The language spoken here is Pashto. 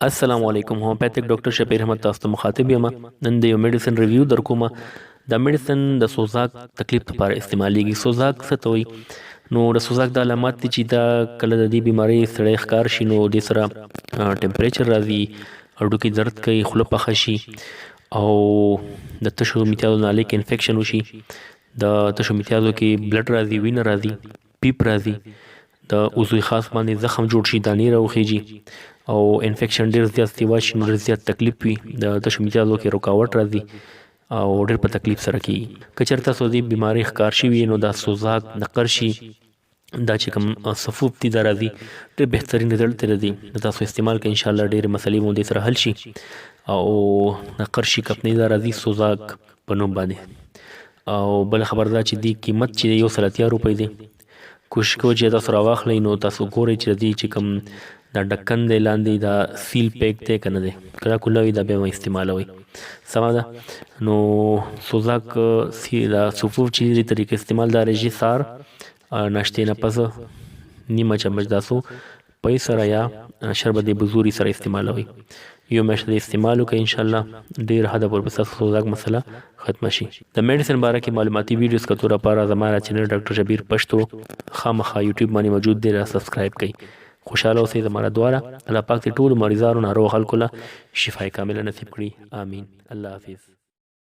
السلام علیکم، هومیوپیتھک ډاکټر شبیر احمد تاسو ته مخاطب یم. نن د یو میډیسن ریویو در کوم. دا میډیسن د سوزاک تکلیف لپاره استعمالیږي. سوزاک څه ته وایي؟ نو د سوزاک د علامات دي چې دا کله د دې بیماری سړی ښکار شي، نو د سره ټمپریچر راځي، هډوکي درد کوي، خوله پخه شي او د تشو میتیازو نالې کې انفیکشن وشي، د تشو میتیازو کې بلډ راځي، وینه راځي، پیپ راځي، د عضوي خاص باندې زخم جوړ شي، دانې راوخیږي او انفیکشن ډیر زیات سیوا شي، نو ډیر زیات تکلیف وي، د تشو میتیازو کې رکاوټ راځي او ډیر په تکلیف سره کیږي. که چېرته تاسو دې بیماری ښکار شوي، نو دا سوزاک د قرشي دا چې کوم صفوف دي دا راځي، ډېر بهترین رزلټ ترې راځي. د تاسو استعمال کړئ، انشاءالله ډېرې مسلې مو دې سره حل شي. او د قرشي کمپنۍ دا راځي سوزاک په نوم باندې. او بل خبر دا چې دی قیمت چې 180 روپۍ دی. کوشش کوئ چې تاسو راواخلئ، نو تاسو ګورئ چې د دې چې کوم دا ډکن دی لاندې، دا سیل پیک دی که نه دی. که دا کولاوي، دا بیا مه استعمالوئ. سمه ده؟ نو سوزاک سی دا صفوف چې دې طریقې استعمال دا رژي، سار ناشتې نه پس نیمه چمچ داسو پي سره یا شربت بزوري سره استعمالوي. یو میاشت د استعمال وکړئ، ان شاء الله ډیر حد پورې به ستاسو سوزاک مسله ختمه شي. د میډیسن باره کې معلوماتي ویډیوز کتو لپاره زما را چینل ډاکټر شبیر پښتو خامخا یوټیوب باندې موجود دی، را سبسکرایب کړئ. خوشاله اوسئ. زما دعا ده، الله پاک دې ټولو مریضانو، ناروغ خلکو له شفای کامله نصیب کړي. آمین. الله حافظ.